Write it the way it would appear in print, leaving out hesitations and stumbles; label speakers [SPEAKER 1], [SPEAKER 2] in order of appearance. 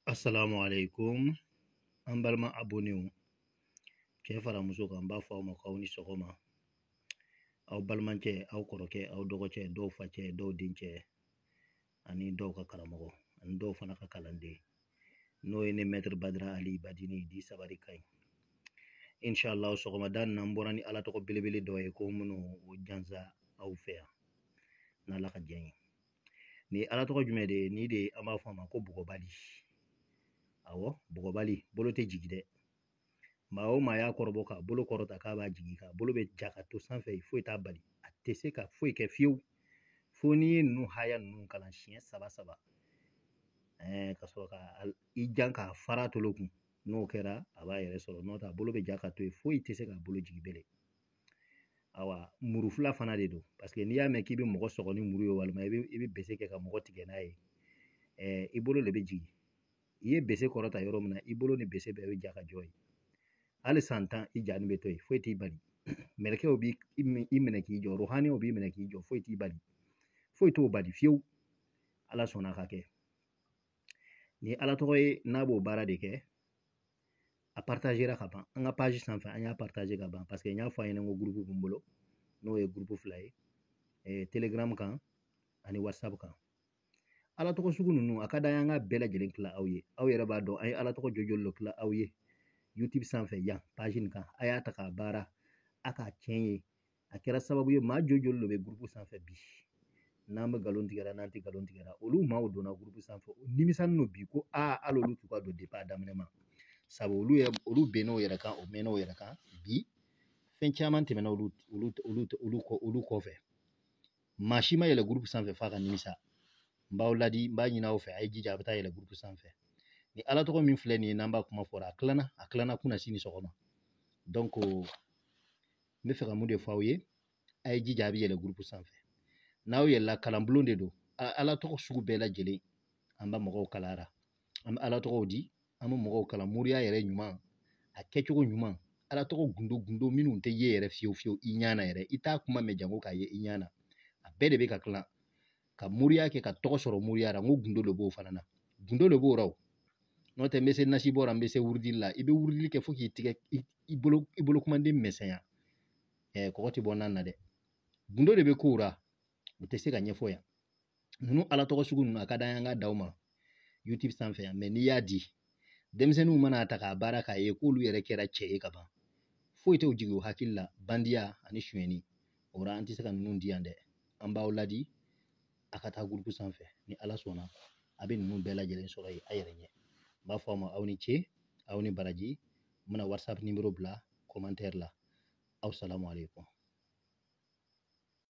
[SPEAKER 1] Assalamu alaikum. An balima abonnéw, cɛ fara muso kan, n b'a fɔ aw ma k'aw ni sɔgɔma. Aw balimakɛ, aw kɔrɔkɛ, aw dɔgɔcɛ, dɔw facɛ, dɔw dencɛ, ani dɔw ka karamɔgɔ, ani dɔw fana ka kalanden. N'o ye ne Maître Badara Ali Badini di sabari ka ɲi. Inshallah sɔgɔmada nin na n bɔra ni Ala tɔgɔ belebele dɔ ye ko minnu o jansa aw fɛ yan n'Ala ka diɲɛ ye. Nin ye Ala tɔgɔ jumɛn de ye? Nin de an b'a fɔ a ma ko bugɔbali. Awɔ, bugɔbali, bolo tɛ jigin dɛ. Maa o maa y'a kɔrɔbɔ k'a bolo kɔrɔta k'a b'a jigin, k'a bolo bɛ ja ka to sanfɛ, foyi t'a bali. A tɛ se ka foyi kɛ fiyewu. Fo n'i ye ninnu haya ninnu kalan siɲɛ saba saba. Ka sɔrɔ ka i jan k'a fara tolo kun. N'o kɛra, a b'a yɛrɛ sɔrɔ. N'o tɛ, a bolo bɛ ja ka to yen, foyi tɛ se k'a bolo jigin bele. Awa, muru fila fana de don. Parce que n'i y'a mɛn k'i bɛ mɔgɔ sɔgɔ ni muru ye, walima i bɛ bese kɛ ka mɔgɔ tigɛ n'a ye, i bolo de bɛ jigin. I ye bese kɔrɔta yɔrɔ min na, i bolo ni bese bɛɛ bɛ ja ka jɔ yen. Hali san 10, i ja ni bɛ to yen, foyi t'i bali. Mɛlɛkɛw b'i minɛ k'i jɔ, ruhaniw b'i minɛ k'i jɔ, foyi t'i bali. Foyi t'o bali fiyewu. Ala sɔnna ka kɛ. Ni Ala tɔgɔ ye, n'a b'o baara de kɛ, a partagera ka ban. An ka page sanfɛ, an y'a partager ka ban. Parce que n y'a fɔ a ɲɛna ko groupe bɛ n bolo, n'o ye groupe fila ye, Telegram kan ani WhatsApp kan. Ala tɔgɔ sugu ninnu, a ka d'an ye an ka bɛɛ lajɛlen tila aw ye. Aw yɛrɛ b'a dɔn, an ye Ala tɔgɔ joli joli tila aw ye YouTube sanfɛ yan, page nin kan. A y'a ta k'a baara, a k'a tiɲɛ ye. A kɛra sababu ye, maa joli joli de bɛ groupe sanfɛ bi. N'an bɛ nkalon tigɛra, n'an tɛ nkalon tigɛra, olu maaw donna groupe sanfɛ, u nimisalen don bi ko aa, hali olu t'u ka don depuis a daminɛ ma. Sabu olu bɛnn'o yɛrɛ kan, o mɛnn'o yɛrɛ kan bi. Fɛn caman tɛmɛna olu kɔfɛ. Maa si ma yɛlɛ groupe sanfɛ f'a ka nimisa. N b'aw ladi, n b'a ɲini aw fɛ, a ye jija a bɛ taa yɛlɛ groupe sanfɛ. Ni Ala tɔgɔ min filɛ nin ye, n'an b'a kuma fɔra, a tilanna kunna sini sɔgɔma. Donc, n bɛ fɛ ka mun de fɔ aw ye, a ye jija a bɛ yɛlɛ groupe sanfɛ. N'aw yɛlɛla, kalanbulon de don. Ala tɔgɔ sugu bɛɛ lajɛlen, an bɛ mɔgɔw kalara. An bɛ Ala tɔgɔw di, an bɛ mɔgɔw kalan moriya yɛrɛ ɲuman, a kɛcogo ɲuman, Ala tɔgɔ gundo gundo minnu tɛ ye yɛrɛ fiyewu fiyewu i ɲɛ na yɛrɛ, i t'a kuma mɛn jango k'a ye i ɲɛ na. A bɛɛ de bɛ ka tilan. Ka moriya kɛ ka tɔgɔ sɔrɔ moriya la, n ko gundo de b'o fana na. Gundo de b'o la o. N'o tɛ, n bɛ se nasi bɔ la, n bɛ se wurudili la. I bɛ wurudili kɛ fo k'i tigɛ i bolo kumanden misɛnya. Kɔgɔ tɛ bɔ nan na dɛ. Gundo de bɛ kow la. O tɛ se ka ɲɛfɔ yan. Ninnu Ala tɔgɔ sugu ninnu, a ka d'an ye an ka d'aw ma YouTube sanfɛ yan. Mais n'i y'a di, denmisɛnninw mana ta k'a baara k'a ye k'olu yɛrɛ kɛra cɛ ye ka ban. Foyi t'o jigin u hakili la, bandiya ani sonyɛni. O la an tɛ se ka ninnu di yan dɛ. An b'aw ladi, a ka taa groupe sanfɛ. Ni Ala sɔnna, a bɛ ninnu bɛɛ lajɛlen sɔrɔ yen a yɛrɛ ɲɛ. N b'a fɔ aw ma aw ni ce, aw ni baraji. N bɛna WhatsApp numéro bila commentaire la. Aw salamu aleykum.